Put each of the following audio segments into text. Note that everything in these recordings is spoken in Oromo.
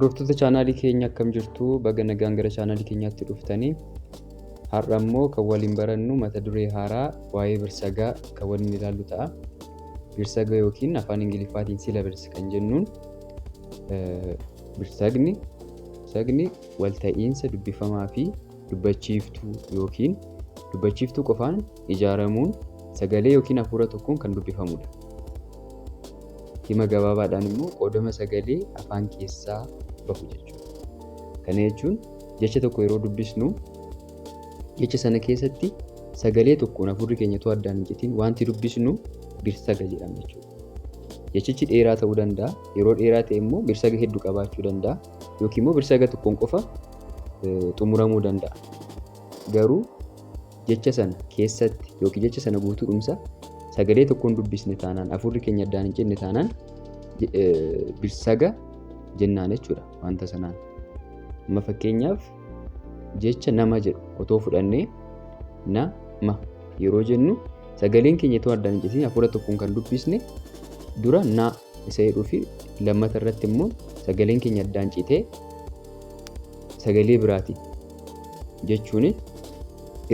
Hordoftoota chaanaalii keenya, akkam jirtu? Baga nagaan gara chaanaalii keenyaatti dhuftanii. Har'a immoo kan waliin barannu mata duree haaraa waa'ee birsagaa kan waliin ilaallu ta'a. Birsaga yookiin afaan Ingiliffaatiin syllables kan jennuun, birsagni walta'iinsa dubbifamaa fi dubbachiiftuu yookiin dubbachiiftuu qofaan ijaaramuun sagalee yookiin hafuura tokkoon kan dubbifamudha. Hima gabaabaadhaan immoo qoodama sagalee afaan keessaa bahu jechuudha. Kana jechuun jecha tokko yeroo dubbisnu jecha sana keessatti sagalee tokkoon hafuurri keenya utuu addaan hin citin wanti dubbisnu birsaga jedhama jechuudha. Jechichi dheeraa ta'uu danda'a. Yeroo dheeraa ta'e immoo birsaga hedduu qabaachuu danda'a. Yookiin immoo birsaga tokkoon qofa xumuramuu danda'a. Garuu jecha sana keessatti yookiin jecha sana guutuudhumsa sagalee tokkoon dubbisne taanaan, hafuurri keenya addaan hin cinne taanaan, birsaga jennaan jechuudha wanta sanaan. Amma fakkeenyaaf jecha "nama" jedhu otoo fudhannee, "na ma" yeroo jennu sagaleen keenya otoo addaan hin citin hafuura tokkoon kan dubbisne dura "na" isa jedhuu fi lammata irratti immoo sagaleen keenya addaan citee sagalee biraatiin jechuun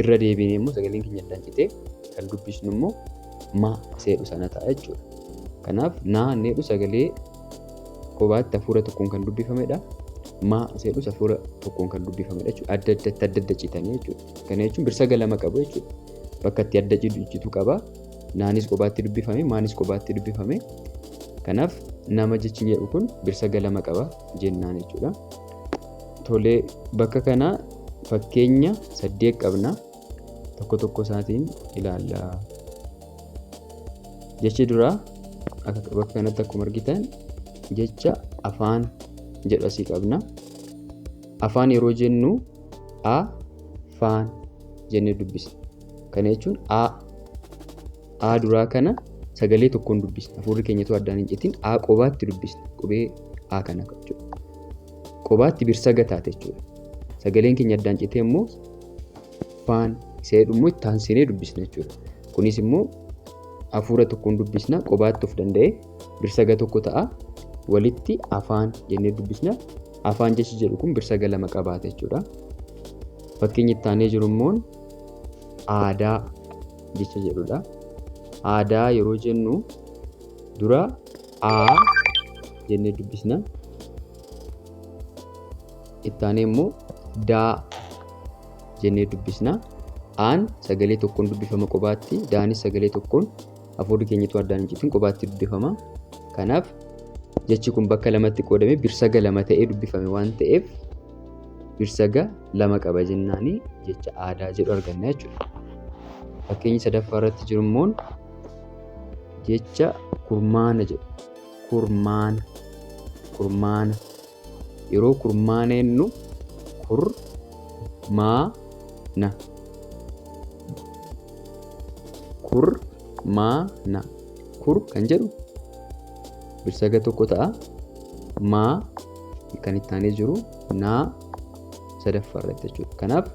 irra deebinee immoo sagaleen keenya addaan citee kan dubbisnu immoo "ma" isa jedhu sana ta'a jechuudha. Kanaaf "na" inni jedhu sagalee kophaatti hafuura tokkoon kan dubbifamedha. "Ma" isa jedhus hafuura tokkoon kan dubbifamedha jechuudha. Adda addatti adda adda citanii jechuudha. Kana jechuun birsaga lama qabu jechuudha. Bakka itti adda citu qaba. Naanis kophaatti dubbifame, maanis kophaatti dubbifame. Kanaaf "nama" jechi jedhu kun birsaga lama qaba jennaan jechuudha. Tolee, bakka kana fakkeenya saddeet qabna. Tokko tokko isaatiin ilaalla. Jechi duraa bakka kanatti akkuma argitan jecha "afaan" jedhu asii qabna. "Afaan" yeroo jennu "a faan" jennee dubbisna. Kana jechuun a a duraa kana sagalee tokkoon dubbisna. Hafuurri keenya otoo addaan hin citin a qobaatti dubbisna. Qubee a kana jechuudha. Qobaatti birsaga taate jechuudha. Sagaleen keenya addaan citee immoo "faan" isa jedhu immoo itti aansinee dubbisna jechuudha. Kunis immoo hafuura tokkoon dubbisna, qobaatti of danda'ee birsaga tokko ta'a. Walitti "afaan" jennee dubbisna. "Afaan" jechi jedhu kun birsaga lama qabaata jechuudha. Fakkeenyi itti aanee jiru immoo "aadaa" jecha jedhudha. "Aadaa" yeroo jennu dura "a" jennee dubbisna. Itti aanee immoo "daa" jennee dubbisna. Aan sagalee tokkoon dubbifama qobaatti, daanis sagalee tokkoon hafuurri keenya utuu addaan hin citin qobaatti dubbifama. Kanaaf jechi kun bakka lamatti qoodamee birsaga lama ta'ee dubbifame waan ta'eef birsaga lama qaba jennaani jecha "aadaa" jedhu arganna jechuudha. Fakkeenyi sadaffaa irratti jiru immoo jecha "kurmaana" jedhu. Kurmaana. Kurmaana. Yeroo "kurmaana" jennu kur maa na. Kur maa na. "Kur" kan jedhu birsaga tokko ta'a. "Maa" kan itti aanee jiru, "naa" sadaffaa irratti jechuudha. Kanaaf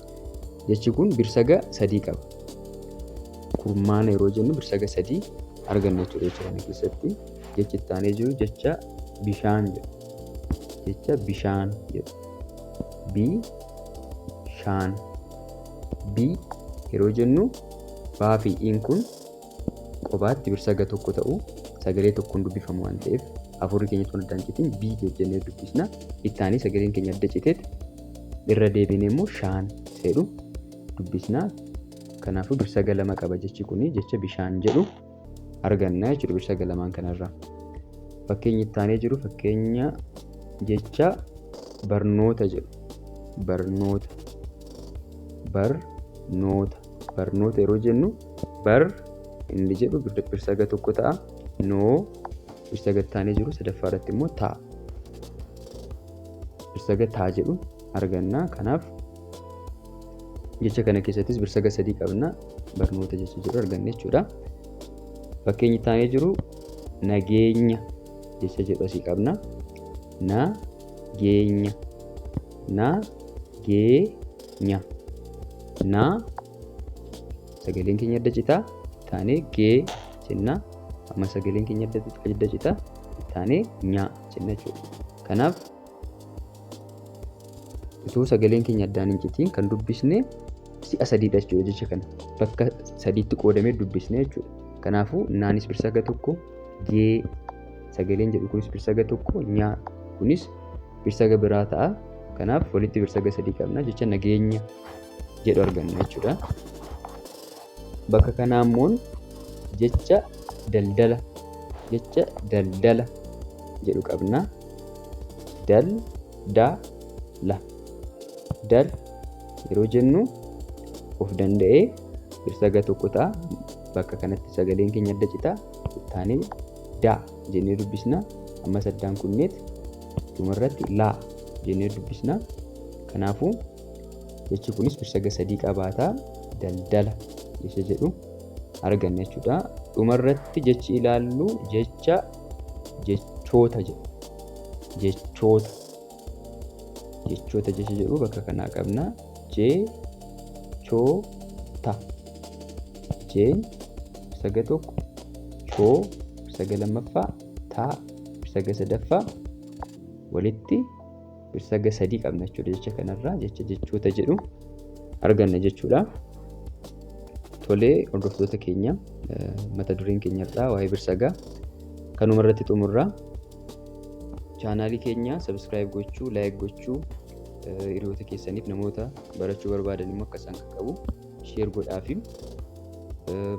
jechi kun birsaga sadii qaba. "Kurmaana" yeroo jennu birsaga sadii arganna jechuudha jecha kana keessatti. Jechi itti aanee jiru jecha "bishaan" jedhu. Jecha "bishaan" jedhu. Bi shaan. "Bi" yeroo jennu baa fi iin kun qobaatti birsaga tokko ta'u, sagalee tokkoon dubbifamu waan ta'eef hafuurri keenya osoo addaan citin "bi" jennee dubbisna. Itti aanee sagaleen keenya adda citeet irra deebinee immoo "shaan" jedhu dubbisna. Kanaafuu birsaga lama qaba jechi kuni, jecha "bishaan" jedhu arganna jechuudha birsaga lamaan kanarraa. Fakkeenyi itti aanee jiru fakkeenya jecha "barnoota" jedhu. Barnoota. Barnoota. "Barnoota" yeroo jennu "bar" inni jedhu birsaga tokko ta'a. "Noo" birsaga itti aanee jiru sadaffaa irratti immoo "taa". Birsaga "taa" jedhu arganna. Kanaaf jecha kana keessattis birsaga sadii qabna. "Barnoota" jecha jedhu arganna jechuudha. Fakkeenyi itti aanee jiru "nageenya" jecha jedhu asii qabna. Na geenya. Na gee nya. Na sagaleen keenya adda citaa, taanee "gee" jenna. Amma sagaleen keenya adda citaa, taanee "nya" jenna jechuudha. Kanaaf Utuu sagaleen keenya addaan hin citiin kan dubbisne si'a sadiidha jechuudha jecha kana. Bakka sadiitti qoodamee dubbisne jechuudha. Kanaafuu naanis birsaga tokko, gee sagaleen jedhu kunis birsaga tokko, nyaa kunis birsaga biraa ta'a. Kanaaf walitti birsaga sadii qabna jecha nageenya jedhu arganna jechuudha. Bakka kanaa immoo jecha daldala jecha daldala jedhu qabna. Dal da la dal yeroo jennu of danda'ee birsaga tokko ta'a. Bakka kanatti sagaleen keenya adda cita. Ittaanee da jennee dubbisna. Ammas addaan kunneet dhumarratti laa jennee dubbisna. Kanaafuu jechi kunis birsaga sadii qabaata. Daldala jecha jedhu arganna jechuudha. Dhumarratti jechi ilaallu jecha jechoota jedhu. Jechoota jechoota jecha jedhu bakka kanaa qabna. Jee choo ta. Jeen birsaga tokko, choo birsaga lammaffaa, taa birsaga sadaffaa walitti birsaga sadii qabna jechuudha. Jecha kanarraa jecha jechoota jedhu arganna jechuudha. Tolee hordoftoota keenya mata dureen keenya irraa waa'ee birsagaa kanuma irratti xumurra. Chaanaalii keenya subscribe gochuu, like gochuu, hiriyoota keessaniif namoota barachuu barbaadan immoo akka isaan qaqqabu share godhaafi.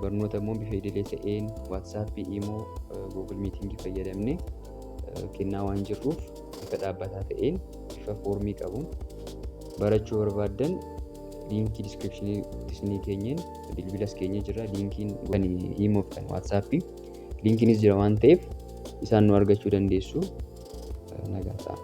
Barnoota immoo bifa idilee ta'een WhatsAppii, Imo, Google Meetingii fayyadamnee kennaa waan jirruuf bifa dhaabbataa ta'een bifa foormii qabuun barachuu barbaaddan liinkii descriptionii isinii keenyeen bilbilas keenya jira, liinkiin kan Imo fi kan WhatsAppii liinkiinis jira waan ta'eef isaan nu argachuu dandeessu. Nagaa ta'a.